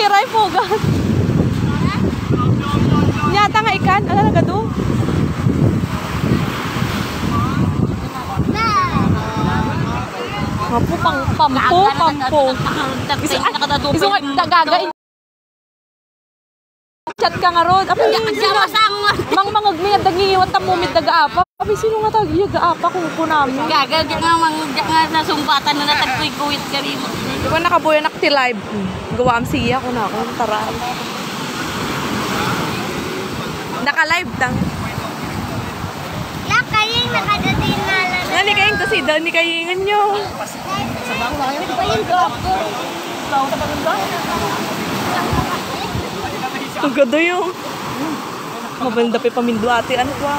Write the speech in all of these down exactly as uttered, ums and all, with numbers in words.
Aray, pugas. Nyata nga ikan, ala nagadu. Mapu, pang, pampo, pampo. Isu, ay, isu nga, dagaga. Chat ka nga rod. Apay, sino? Mangmangag mi, adda ngiiwat ta mumit daga apa. Apay, sino nga tag-iya ga apa kung kunami? Gaga, di nga mang, di nga nasumbatan na natagkuy-kuwit kami. Di ba nakabuyanak ti live? Gawaam siya, kunakon, tara. Naka-live tang. Nakaying, nakadating na lang. Nani kaying to si Don, ni kayingan nyo. Ang gadoy, oh. Mabanda pa paminduati, ano kwa?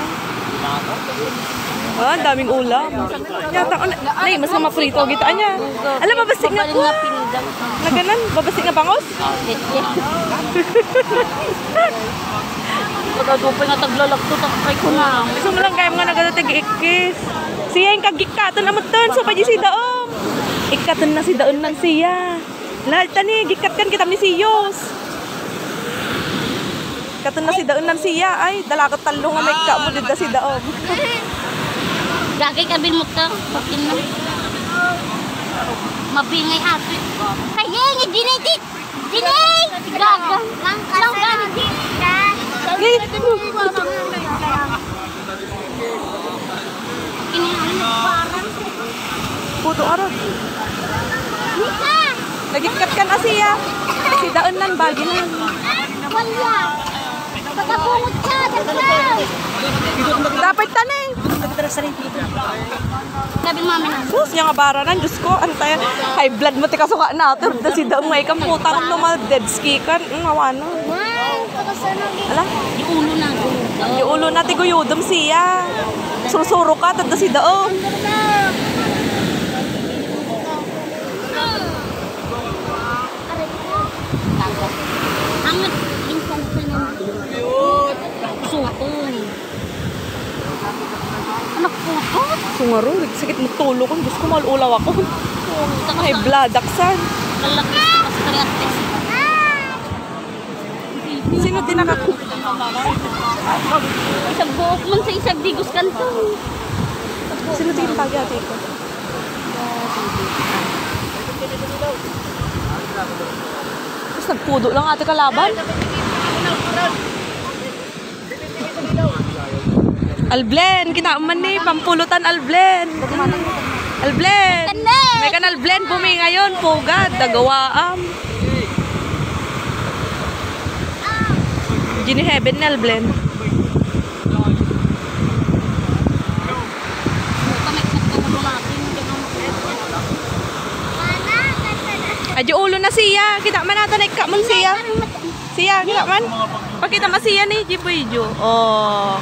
Ah, daming ulam. Yata, ano, nay, mas nga maprito, kita niya. Ala, babasik nga po. Naganan, babasik nga bangos. Pagkadupay nga taglalagto, takay ko na. Gusto mo lang kaya mga nagadatig ikkis. Siya yung kagikatan, amutan, so pa si Daom. Ikatan na si Daom nan siya. Lahat tani, gikatkan kita ni Siyos. Ikatan na si Daom nan siya. Ay, dalakat talo nga may kamu, dida si Daom. Gagay ka bin mo ka. Bakin na. Mabingay ato. Kaya nga, dinayti. Dinay! Gaga! Langka sa langka. Langka. Puto arot. Nika! Nagikkat ka na siya. Si Daon nan bagin. Wala. Pagkabungot ka, dagsa. Dapat tanay. Sabi ni Mami na. Sus, yung abaranan, Diyos ko, antay, high blood mo, ti kasuka na, turda si Daong, may kamputang, no, ma-dead ski kan, mm, awano. Wow, pakasano ni. Ala? Yung ulo na, ulo. Yung ulo na, ti guyudom siya. Sursuro ka, turda si Daong. Angat, yung kanta ng sukong. Anak puto. Sungaro, sakit mo tulo ko. Diyos ko, maul-ulaw ako. Ay, bladaksan. Malaki sa kastri at test. Sino tinakak? Isang buhok man sa isang digos kanto. Sino tinakak ate ko? Tapos nagpudo lang ate kalaban. Alblen, kita man ni pampulutan Alblen. Alblen. May kan Alblen, bumi ngayon, pugad, dagawaam. Jini heaven ni Alblen. Adyo ulo na siya. Kita man ata na ikka man siya. Siya, kita man. Pakita mo siya ni Jiboy Jo. Oh.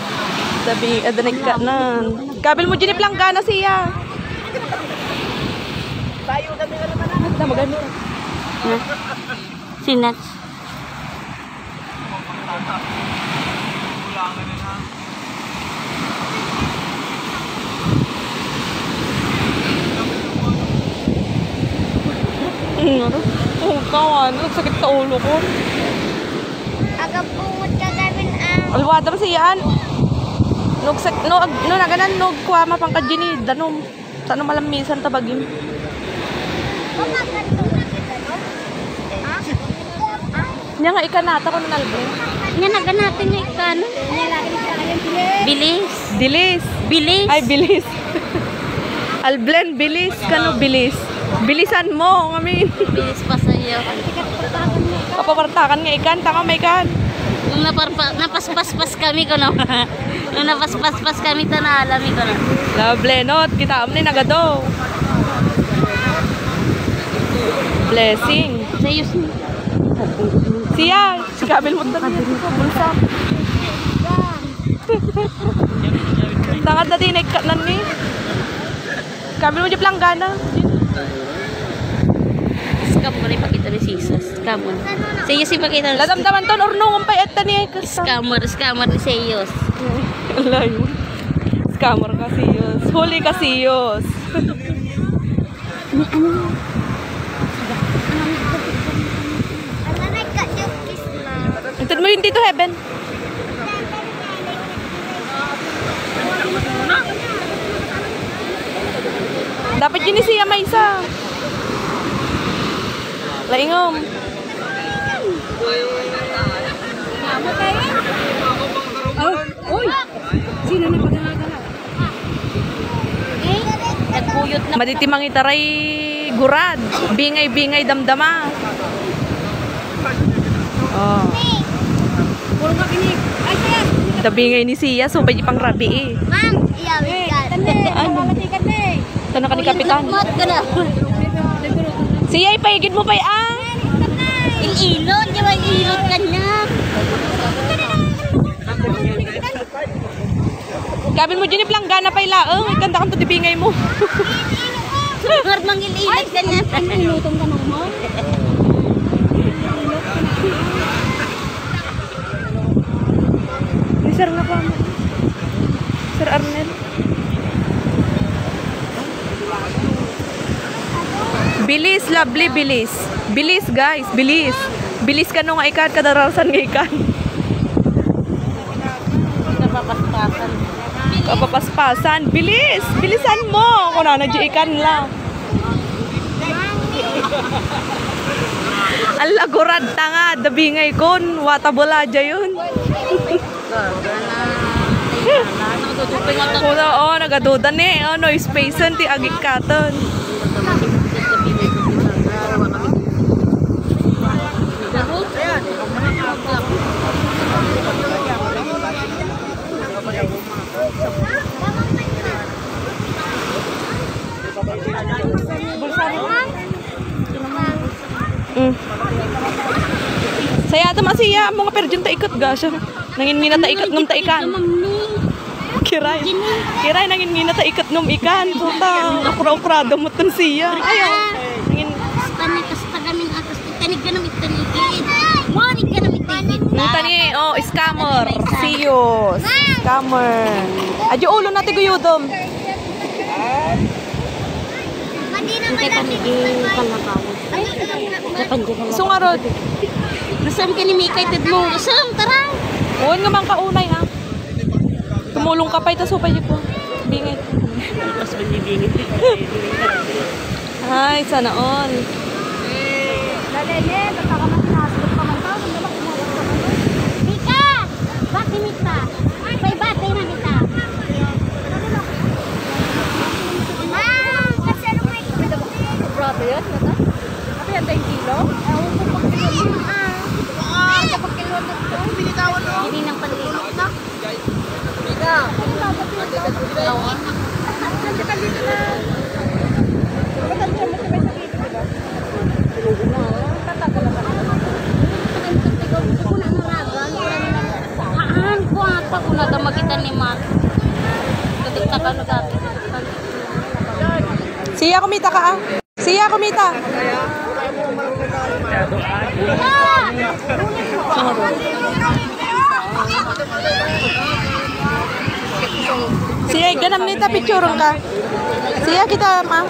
Sabi, ada na ikka na. Kabil mo, Jini, planggana siya. Tamagan mo. Sinat. Ano? Oh, kawan. Nagsakit sa ulo ko. Agabungot ka gamin ang Alwada mo siya, an? Nugsak, no, ag-, no, naganan, nugkwa, mapangkad jini, danom. Saan malamisan ta bagim? Nya nga ikanata ko ng Alblen. Nya naganati nga ikano? Bilis. Bilis. Bilis. Ay, bilis. Alblen, bilis. Kano bilis? Bilisan mo, ngamin. Bilis pa sa'yo. Kapapartakan nga ikan, tama may kan. Nung naparpa-, napaspaspas kami, kuno. Nung napaspaspas kami, ta naalami ko na. Lovely, not? Kita mo ni nagado. Blessing. Serious na. Siya, si Kamil mo tayo. Bulsa. Tangad na din, nagkatnan ni. Kamil mo di planggana. Scam mo na ipakita ni Jesus. Scammer. Siyos ipakita ni Ladamdaman ton, urnungan pa etta ni Scammer, scammer ni Siyos. Layo. Scammer ka, Siyos. Huli ka, Siyos. Ni ano? Ang anak ka, Dito, Heaven. Dapat yun siya may isa. Laingom. Oh, uy! Sino na pagkakagala? Nagkuyot na. Maditimang itaray gurad. Bingay-bingay damdama. Oh. Puro ka binig. Ay, kaya. Tabingay ni siya, so pwede pang rabi eh. Ma'am, iya, wait ka. Ano? Ito na ka ni Kapitan. Mat ka na. Siya, ipaigid mo pa yan. Il-ilot, di ba? Il-ilot ka niya. Gamin mo, Jenny, planggana pay laeng. Ikanta-kanta ti bingay mo. Sugar mang il-ilot ka niya. Ay, inutom ka naman. Ni Sir nga pa mo. Sir Arnel. Bilis, lovely, bilis. Bilis, guys, bilis. Bilis kano nga ikan, kadarasan nga ikan. Kapapaspasan. Kapapaspasan. Bilis! Bilisan mo! Kunana, di ikan la. Alla, gurad ta nga, dabingay kon, wata bola, jayon. Kuna, oh, nagaduda ni, oh, no space ti agikkaton. Mm. Saya ta masiya mo nga perjun ta ikut ga siya. Nangin ngina ta ikut ngem ta ikan. Kiray. Kiray nangin ngina ta ikut ngem ikan. Puta, ukra-ukrado mo tun siya. Ayo. Nangin Kasta ni, kasta kami nga, kasta tanig ka namin tanigid. Mo, tanig ka namin tanigid. Ang tani, oh, scammer. See you. Scammer. Adyo ulo na ti guyudom. Hindi kami di palabaw. Japan, Japan. Isu nga rod. Nasaan ka ni Mikay, Ted mo? Saan? Tara. Uwan nga man kaunay, ha? Tumulong ka pa, ito supay ko. Bingit. Mas magbibingit. Ay, sana all. Lalene, nagkakamasinasok pa man tao, nung naman kumawat ka man. Mika! Bati, Mika! May bati na kita. Ah, kasi ano may Grabe yan, nata? Ano yan, ten kilo? Ewan ko, pag kilo mo. Ah, pag kilo mo. Hindi ng panlilo. Haan, kuwata ko na daw makita ni Mac. Kadagdagan dati. Siya, kumita ka, ah. Siya, kumita. Siya, ganam nita, picture ka. Siya kita, ma.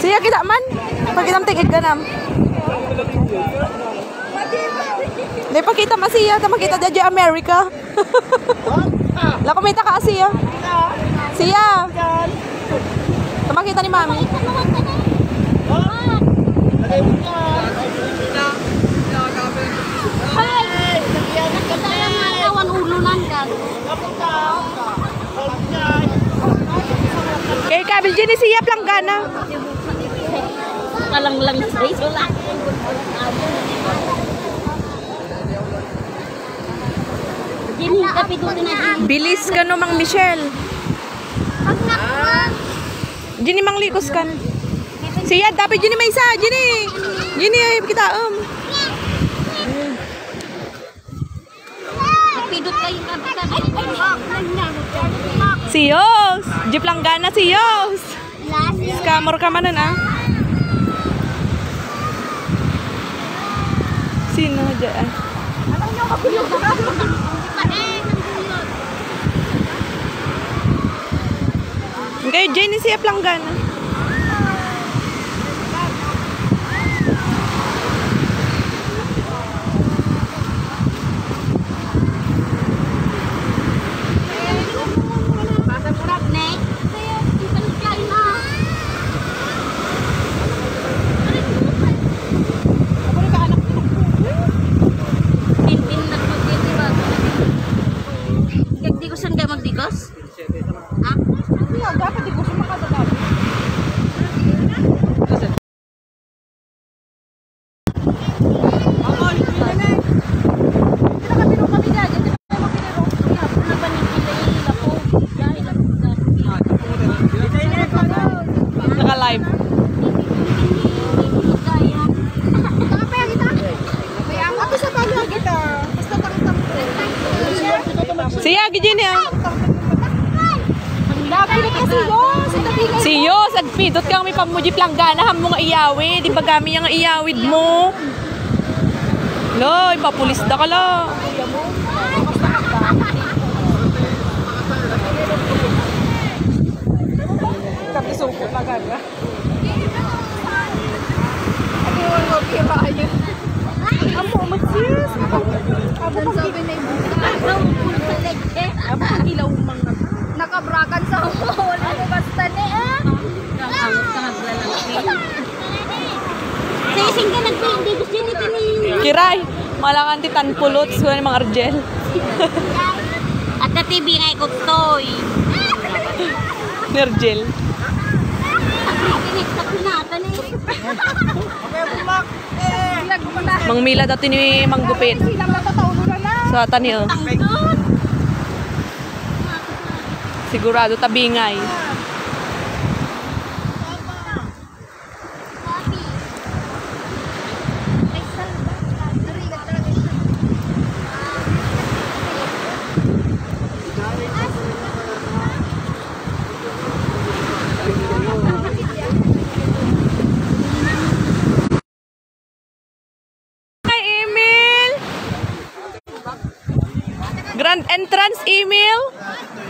Siya kita man. Pakitam tingig ganam. Di pakita ma siya, ta makita da di America. La, kumita ka, siya. Siya. Tumakita ni Mami. Ay! Nakita lang nga awan ulo nan, gago. Kay kabil dyan ni siya, planggana. Kalanglang sa iso lang. Jimmy, kapiduto na, Jimmy. Bilis ka no, Mang Michelle. Jimmy, Mang Likos kan. Siya, dapat Jimmy may isa, Jimmy. Jimmy, ay, kita, um. Kapidot kayo, kapidot. Siyos! Jeep langgana, siyos! Scammer ka man nun, ah. Sino dyan? Kayo, Jenny, si Eplanggana. Siya, gijin niya. Siyo, sagpidot kami pammuji planggana, hammo nga iyawid. Di ba gami nga iyawid mo? Loy, papulis da ka la. Kami suko na gana. Amo, mag-serious. Amo, mag-, amo, mag-ilaw mga. Nakabrakan sa wala ko basta ni, ah. Ang angot ka naglalaki. Sising ka nagpindi, gusto niya ni Kiray, malangan ti tan pulots, wala ni Mang Arjel. At na T V nga ikot toy. Ni Arjel. Ang rikinik sa pinatan eh. Mang Mila dati ni Mang Gupit. Sa ata ni, oh. Sigurado tabingay. Hi, Emil! Grand entrance, Emil!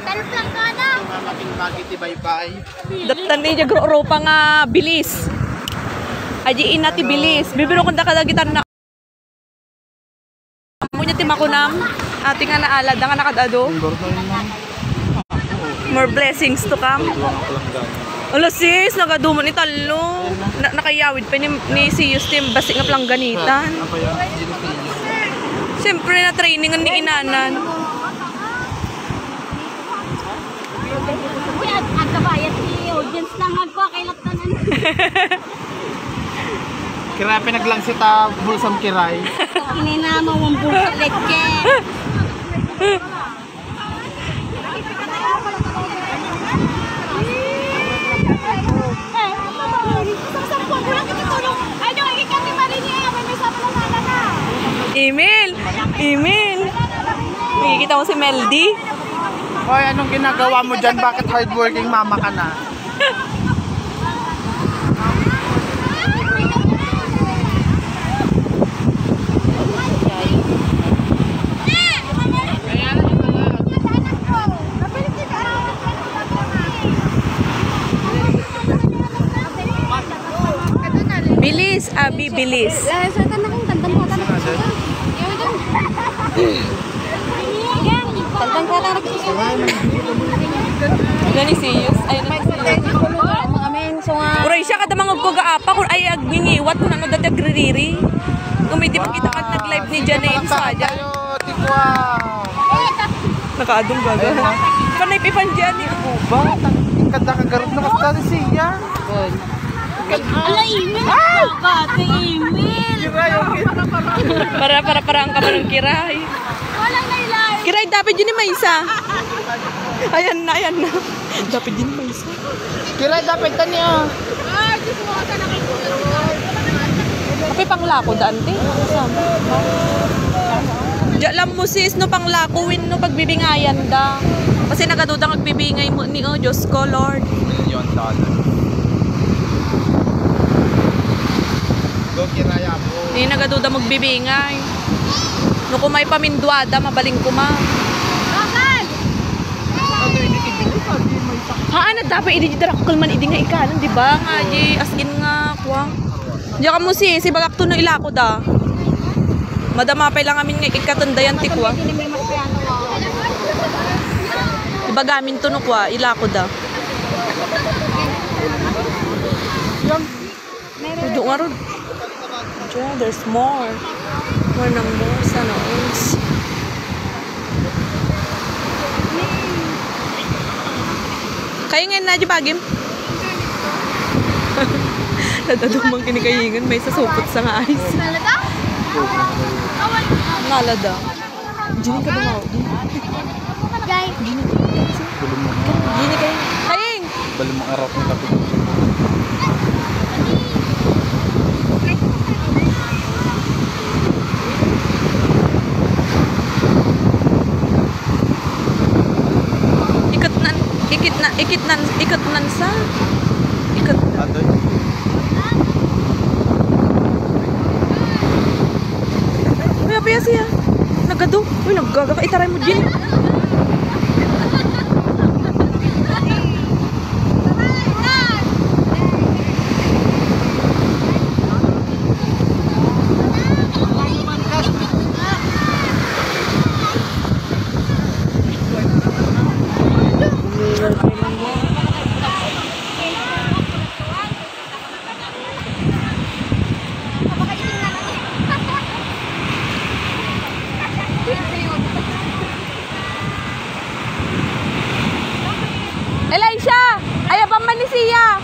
Talplangkada! Mamating bagay ti baybay. Daptan ni Diego Europa nga bilis. Aji ina ti bilis. Bibiro kung dakadagitan na. Amo niya ti makunam, ati nga naalad nga nakadado. More blessings to come. Ala, sis, nagadumon ni Tallo. Na, nakayawid pa ni, ni Siyus ti basi nga plangganitan. Siyempre, na-trainingan ni inanan. Uy, ag-, agkabayat ti audience lang agko, kay laptanan. Kira pinaglangsit a bulsam kiray. Ininama mong bulsa, leche. Emil! Emil! Nakikita mo si Meldy? Hoy, anong ginagawa mo dyan? Bakit hardworking mama ka na? Bilis, Abi, bilis. Lahat sa tanah kong tandang ko, tanah ko. Tandang ko, tanah ko. Gani si Yus. Ay, nani si Yus. Amen. So nga. Uray siya, kada mangagko gaapa, kun ay agngingiwat, kun ano dati agririri. Kung may di makita ka nag-live ni Janine sa dyan. Tayo, tikwa. Nakaadong gaga. Ayun na. Panay pipan dyan, eh. Ba? Kada kagarot na kasi siya. Ala, Emil! Ah! Bati, Emil! Para, para, para ang kamarang kiray. Walang nailay. Kiray, dapat yun yung may isa. Ayan na, ayan na. Dapat yun yung may isa. Kiray, dapat tani, ah. Ay, Diyos mo, asa na kayo? Kape panglako daan, te. Diyan lang mo, sis, no, panglako, win, no, pagbibingayan da. Kasi nagaduda nga agbibingay mo ni, oh, Diyos ko, Lord. Million dollar. Go, Kiraya po. Ni nagaduda magbibingay. No, kumay paminduada, mabaling kuma. Bakal! Haan, dapat idi di darakkel man idi nga ikanan, di ba? Nga di as in nga, kuwang. Diyan ka mo si, si bagak to no ilako da. Madama pa lang amin nga ikikatendayan ti kuwa. Ibagamin to no kuwa, ilako da. Udo nga rod. Diyan, there's more. More nang more. Sana all. Kayo ngayon na, di bagim? Nadadumang kinikayingan, may sasupot sa nga ice. Talaga? Nalada. Jini ka dumaw. Jini. Jini. Jini kayo. Kaing! Bali mo arap ng kapit. Ikitnan, ikitnan sa. Ikit. Atoy. Ay, apay siya. Nagadu. Uy, naggaga ka. Itaray mo din. Elijah! Ayaban man ni siya!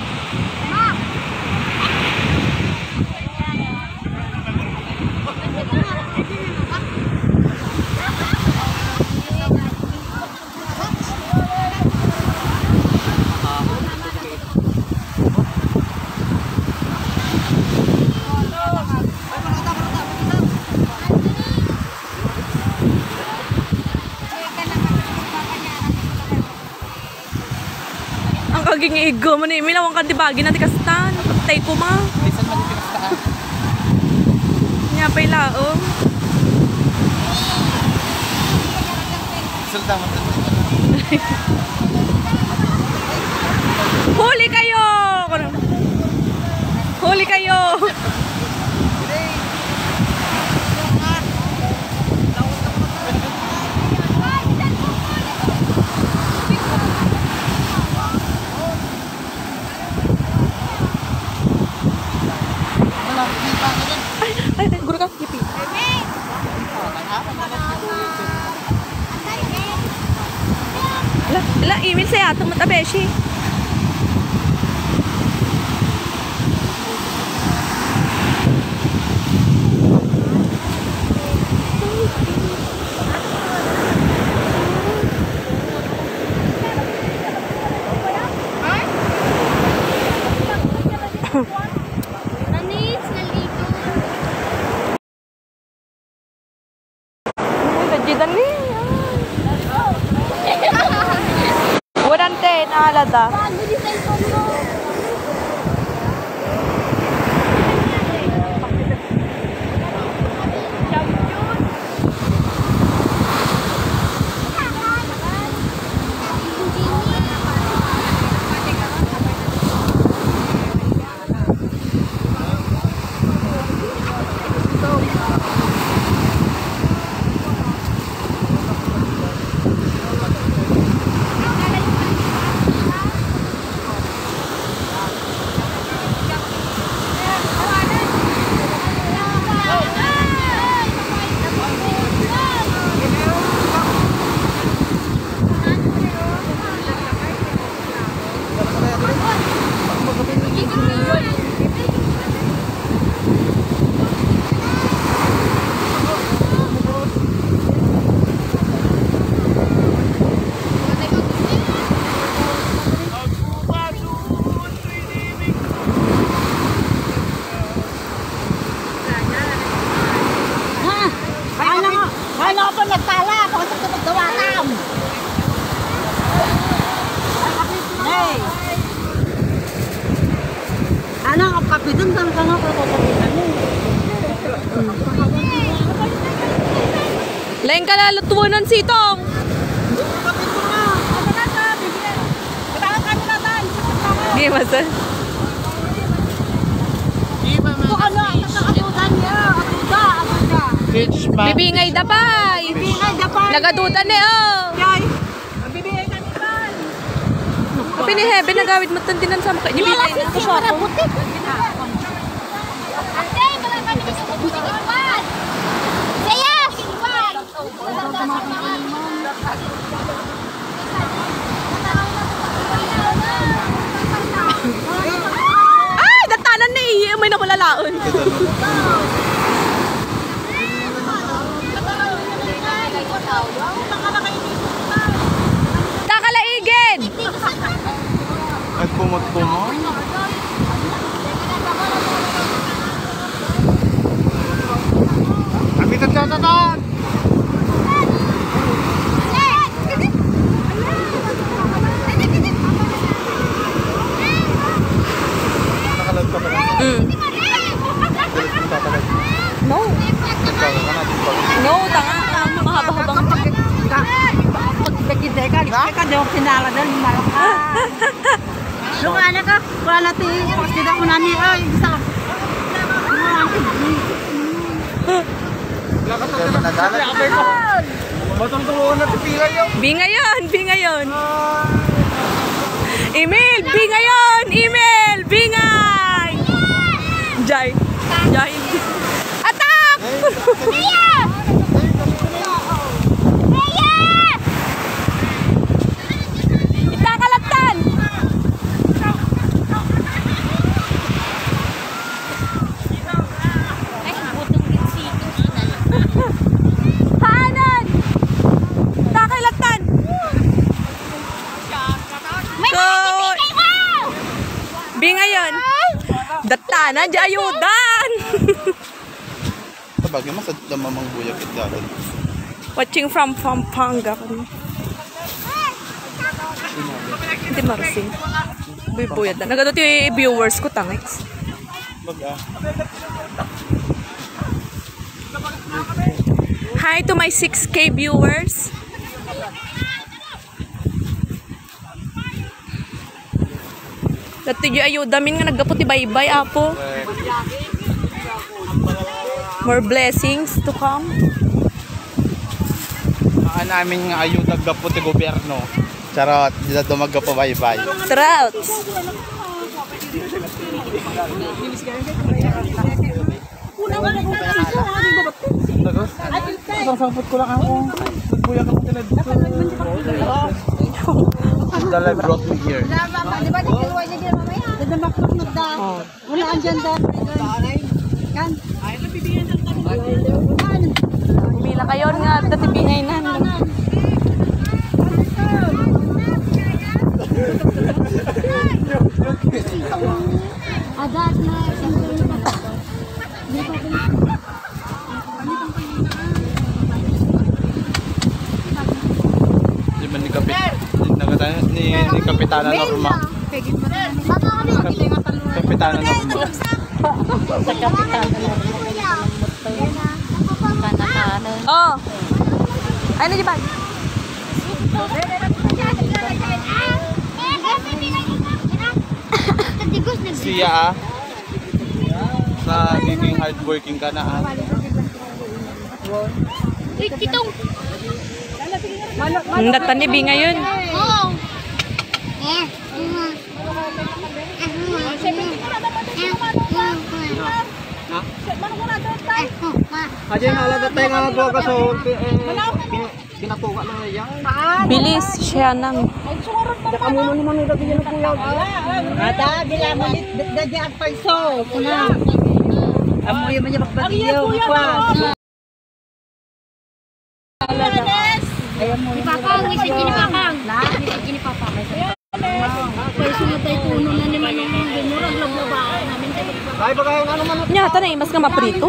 Ang kaging-iggo mo ni Emil, awan ka di bagi na ti kastan. Tay kuma. Bisan man ti kastan. Nia pay laeng. Sulta mo. Huli kayo! Huli kayo! Ay, ay, ay, guro ka, Yipi. La, la, Emil, sayateng met a beshi. Ay, nadjidan ni. One ten, alada. Ha? Ano nga? Ano pa nagtala? Bakit ito pagdawatam? Hey! Ano ang kapidun? Saan ka nga? Laeng ka na lutuanan, Sitong. Di, masa. Ito, ano, ang nakakatutan niya. Atuda, atuda. Peach mango. Bibingay da pay. Bibingay da pay. Nagadutan ni, oh. Yay. Bibingay kami pay. Apay ni Heaven, nagawid met ti nansam ka. Wala, bibingay na. Sisi, marabutik. Ate, wala kami sa butik. Yes! Ay, datanan na iya, may nawala laon. Kakalaigin! Nagkumot-kumot. Kami nagtatatan! Ika, di ako kinala dahil malaka. Yung anak ka, wala na ti, pagkita ko na ni, ay, isa. Matultuluan na ti pila yun. Bingayon, bingayon. Emil, bingayon, Emil, bingay. Jai, Jai. Attack! Ita kalatan! Hanan! Ita kalatan! May So, mga bibigay mo! Bingayon. Datana, di ayudan. Sabagay, mas adda mamang buyag ket dalan. Watching from Pampanga kami. Hindi marasing. Buybuyad na. Nagado ti viewers ko, tangis. Baga. Hi to my six K viewers. Dati di ayuda min nga naggapu ti baybay, Apo. More blessings to come. Maan amin nga ayuda gapu ti gobyerno. Charot, di na dumaggapu baybay. Charot. Sasangpot ko lang ako. Nagbuyak ako sila dito. The life brought me here. Di ba, di ba, di ba, di ba, nagda? Oh. Wala, andyan dati. Kan? Pumila kayo nga dati bingay na. Adat na. Di man ni Kapit-, ni, ni, ni Kapitana Norma. Kap-, Kapitana Norma. Sa Kapitana Norma. Kanakanan. Oh. Ano di ba? Siya, ah. Sa giging hardworking ka na, ah. Uy, kitong. Ang datan ni Bi ngayon. Oo. Eh, Aja na ala datay nga nagwagaso, eh, pin-, pinatuka na yan. Bilis siya nang. Dakamuno naman ang gabi yan, kuya. Ada, bila mo, dadi agpayso, kuna. Amoy man yung magbagiyo, kuya. Ni Papa, ang isa ni Papa. Lahat ni Papa. Pwede sunod tayo puno na ni Manong Munggo. Murag lablaba namin tayo. Ay, baka yung ano man. Nya, ata na imas nga maprito?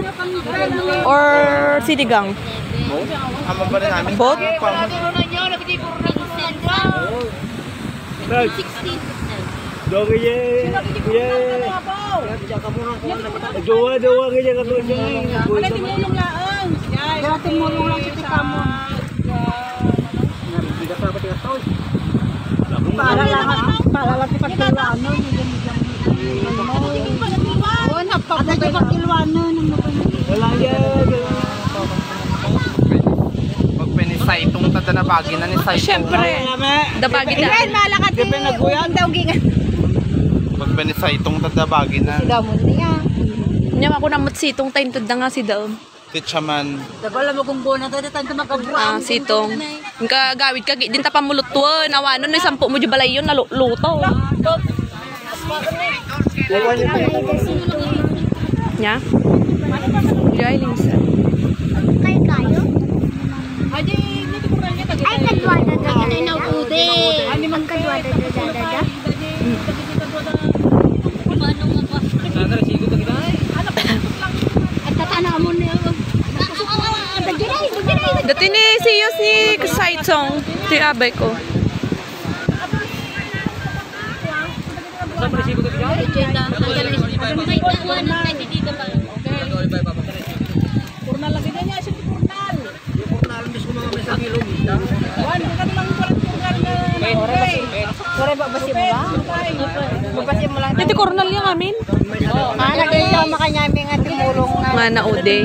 Or sinigang? Both? Ama ba rin namin? Both? Sixteen. Dong, iye. Iye. Jowa, jowa, iye, kato, iye. Ano, timulong laang. Kaya timulong lang si Tita mo. Para lang, para lang si Pastor, ano, wala, iye. Pag pinisaitong ta da na bagi na ni saitong. Siyempre. Da bagi na. Ayan, malakat. Di ba yung naguyat? Daw gingan. Pag pinisaitong ta da bagi na. Sigaw mo niya. Nya, ako namot sitong ta intud da nga si Dal. Titsaman. Dagal na magungguna ta, di tayo magkabura. Ah, sitong. Ang kagawid ka, din ta pamulutwan. Awanon, no, sampu mo di balay yun, naluto. Nya? Jai Lingsa. Kay kayo? Ay, kadwa na dada. Ay, naude. Ang kadwa na dada. At tatana mo niya. Dati ni Siyos ni Kasaitsong. Ti abay ko. Purnal lagi niya, siya purnal. Purnal mismo mga may sa bilog. Wan, bukan mang pala purnal na. Iti Cornell yang amin. Ah, naging ka makanyami nga tumulong na. Nga naude.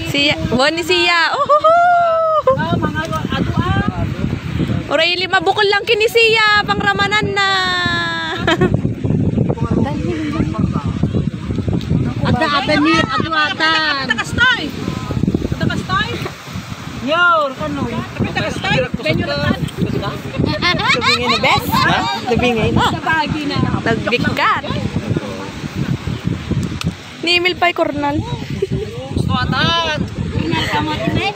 Siya, buwan ni siya. Uhuhu! Uray lima bukol lang kini siya, pangramanan na. Ada, ada ni, adu atan. Ada kastoy. Ada kastoy. Yo, kano? Ada kastoy. Benyo na tan. Sabi nga ni Bes? Ha? Sabi nga ni. Sabagi na. Nagbikkat. Ni Emil pa'y Cornell. Gusto atan.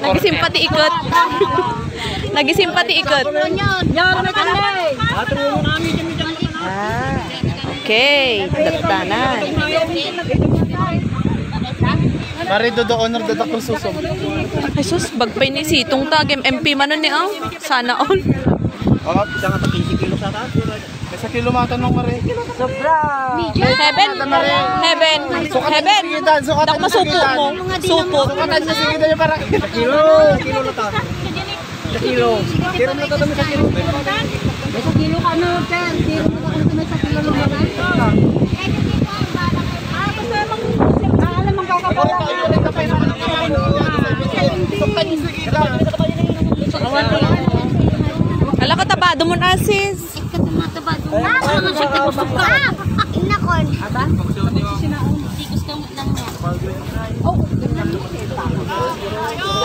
Nagisimpati ikot. Nagisimpati ikot. Yo, may kanay. Ah, okay. Datanan. Mare, dodo honor, dadakkel susom. Ay, sus, bagpay ni Sitong ta, M P manen ni, oh. Sana all. Oh, isa nga tag-isa kilo sa ta. Isa kilo mata nung mare. Sobra. Heaven. Heaven. Heaven. Sukatan Heaven. Sige, dan, sukatan Dak masuko sige, dan. Mo. Supot. Sukatan sa sige, dan, para. Kilo. Kilo na ta. Sa kilo. Tiro mo tayo sa kilo. Sa kilo ka na, sir. Tiro mo tayo sa kilo ng mga. Ah, gusto mo, ah, alam mo, kakabala. Ala ka, tabado mo na, sis. Ikaw, mataba doon. Ah, mga sakit, busog ka. Inakon. Tikos kamot lang niya.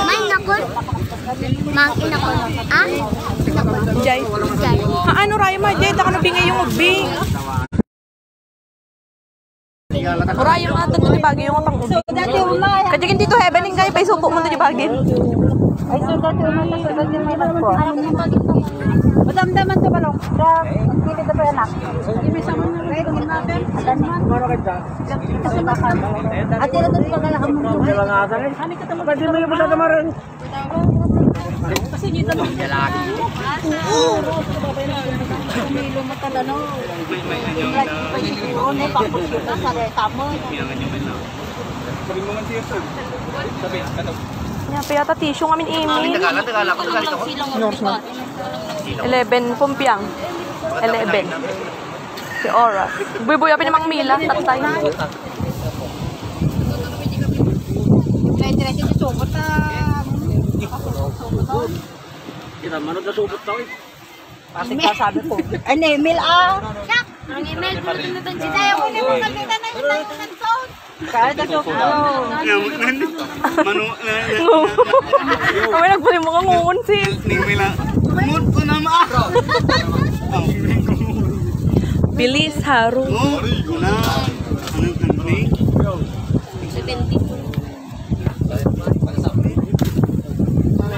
May nakon. Mang inakon. Ah? Inakon. Jay. Jay. Haano, Rayma, Jay? Taka na bingay yung ubi. Urayo nga ito, ito bagay yung pang-ubi. Kadi kin dito, Heaven, ingay, paisupo mo ito bagay. Ay, so dati umay, so dati umay po. Madamdaman to, balong. Sa, hindi ka pa anak. Hindi may sama na rin natin. Ate, ito pa kala kamo. Pwede mo yung pagkakamarin. Kasi dito mo. Oo. Kumilo mo talaga, no? Like, pwede siguro, no? Tapos kita sa reta mo. Kaya pa yata tissue ngamin, Amy. Tagalan, Tagalan, Tagalan. Eleven, pumpiang. Eleven. Si Ora. Buy-buy, apin ni Mang Mila, tatay. May diretso sa sumot, ah. Kita, mano na supot tao, eh. Kasi kasabi ko. Ay, ni Emil, ah. Ang email, puro tinutan si Jaya. Ako na yung pagkita na yung tayo ng sound. Kaya na supot. Mano, na, na, na, Ang may nagpuli mo kang uon, sis. Ni Emil, ah. Mood ko na ma-, Bilis, Haru. Oh, na. Ano, ano, eh? Seventy-two.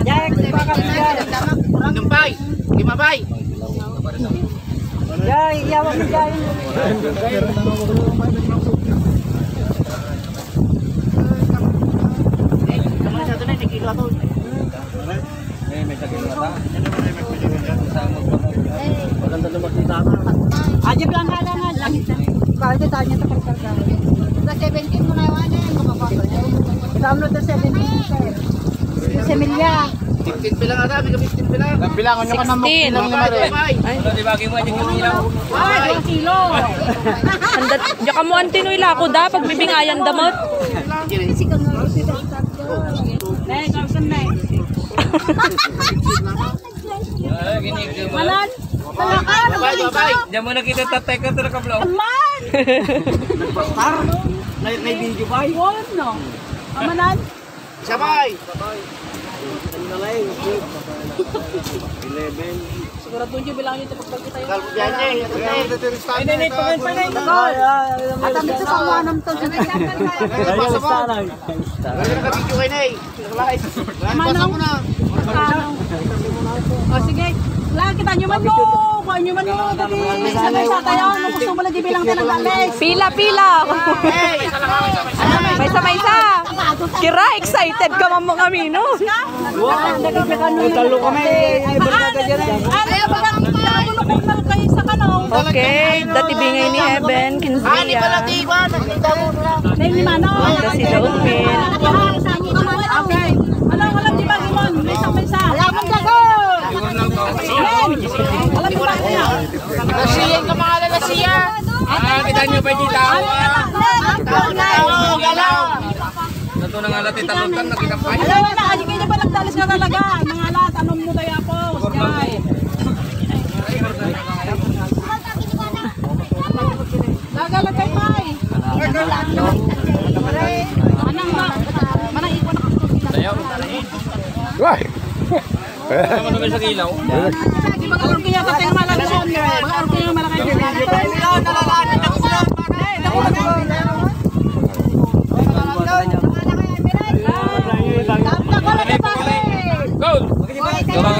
Diyan, di ba kami diyan? Dumpay! Di mabay! Diyan, iyawan mo diyan. Eh, kamu sa ito na, nagkilo ako. Eh, may tagil na ta. Maganda na makita ka. Aja lang, halangan. Kaya tayo niya sa pagkarga. Sa seventeen mo na yung ano, yung mga bata. Download na seventeen, sir. Sa Emilia. Fifteen pa lang ata, may ka fifteen pa lang. Bilangon nyo ka na mo. Sixteen. Bilang ni Mare. Ay. Ano, di ba, kayo mo, yung ilaw? Ay, yung kilo. Handa, diyan ka mo, Antinoy, lako da, pagbibingayan damot. Sige, sige. Manan? Talaga? Babay, babay. Diyan mo nakita tatay ko, talaga, bro. Aman! Pastar? May, may video ba? Yun, no? Amanan? Sabay. Eleven. Sigurado nyo, bilangan nyo ito pagkakita yun. Kalbo dyan, eh. Ay, nay, nay, pangay, pangay. Atam ito, pang-anam to. Ay, ay, ay, ay. Wala na ka-video kayo na, eh. Live. Manong? Manong? O, sige. Wala, kita nyo man, no. Kuha nyo man, no. Dali, sabay sa tayo. Ano gusto mo lagi bilang tayo ng gamit? Pila, pila. Maysa, maysa. Kira, excited ka, Mama Camino. Wow! May talo kami. Ay, barkada dyan, eh. Ano, pag ang pinakaunok mo kayo sa kanaw? Okay, dati bingay ni Heaven, kinsiya. Nay ni Manong. Kasi doon, men. Okay. Ano, wala Nasiyan ka, mga lalasiya. Ah, kita niyo ba dito? Tao, tao, galaw. Ito na nga natin, talutan, nakita pa. Alam mo na, aji kayo pa nagdalis nga talaga. Mga lahat, anong mo tayo po? Ay. Gagala kay Pai. Anang ma-, manang ikaw na. Wah! Ano naman sa ilaw? Di ba, orkiya sa tayo malaki? Mga orkiya malaki. Go!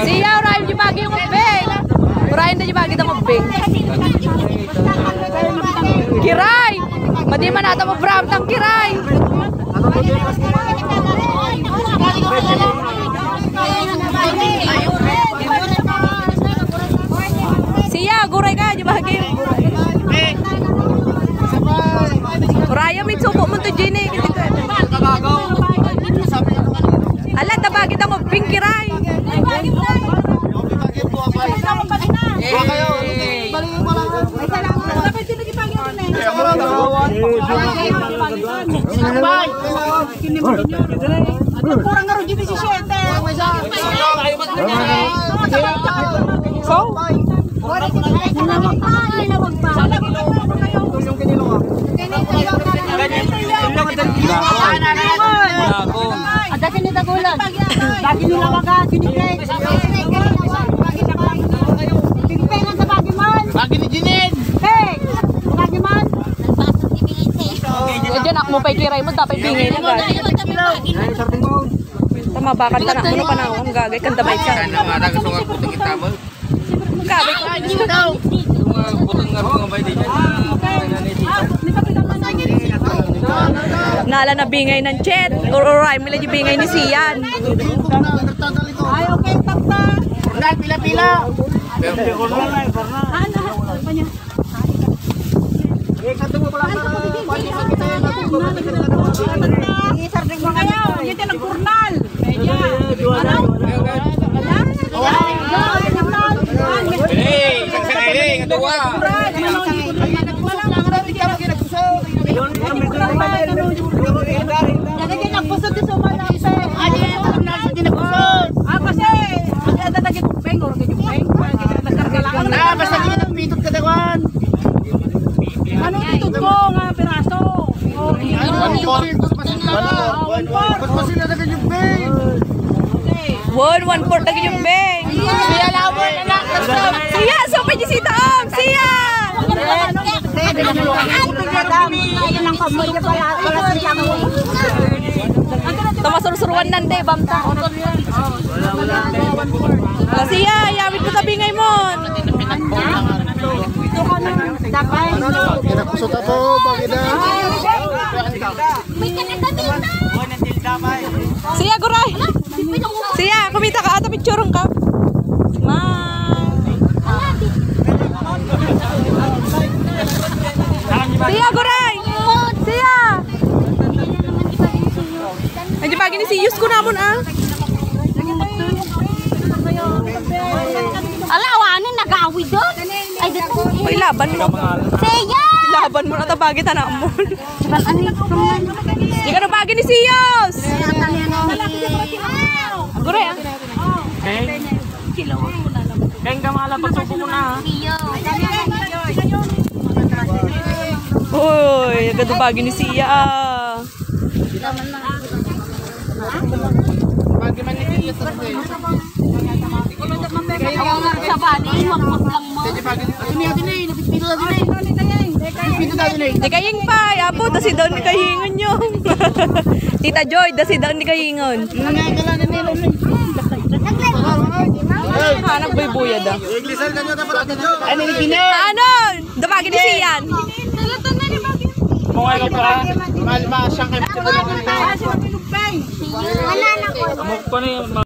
Siya, urayan di bagi yung ubbing. Urayan di bagi yung ubbing. Kiray! Madi man ata mo, Bram, tang kiray! Siya, guray ka, di ba, Kim? Raya, may subo mo to, Jenny. Ala, tabagi ta mo, pingkiray. Kurang nga rin, di ba, si Shete? So? Ada kini dagulan. Bagi nila baga, kini kay. Pingpengan sa bagi man. Bagi ni Jinin. Hey, bagi man. Diyan, akmo pa'y kiray mo, dapat bingay na gagi. Tama, bakit ka na, ano pa na, ang gagay, kanda ba isa? Ano nga, taga sungat po, kita mo? Gagay ka. Nala na bingay ng chat. Or, or, ay, mila di bingay ni Sian. Ay, okay, tata. Pila, pila. Ano, ano, ano, ano, Ah, basta di na mitod kadawan. Ano ito ko nga piraso? One fourth. One fourth. One fourth. One, one fourth na ganyan, Beng. Siya lawan, anak. Siya, so, pwede si Taong. Siya. Ayun ang pamilya pala, pala si Taong. Tamasursuruan nande, bamta. Siya, yawid ko tabi ngay mo. Ito ka na, tapay. Kinakusot ako, bagay na. Siya, guray. Siya, kumita ka, ata pictureon ka. Smile. Siya, guray. Siya. Ay, di ba, gini si Yus ko namon, ah. Ala, awanen, nagawid doon. Ay, dito. Uy, laban mo. Siya! Laban mo na tabagi, tanak mo. Diba, ano yung Di ka nabagi ni Siyos. Gure, ah. Beng. Beng, kamala, pagsubo mo na, ha? Uy, agad bagi ni Siya, ah. Bagi man ni Siya sa Sabali, magputlang mo. Di kaying pa, apo, ta si Don ni kahingon nyo. Tita Joy, ta si Don ni kahingon. Ha, nagbuybuyad, ah. Ano, Don? Ano? Dumagi ni Sian. Kung ano pa, malma siyang kami. Wala na ko. Amok pa na yun, ma-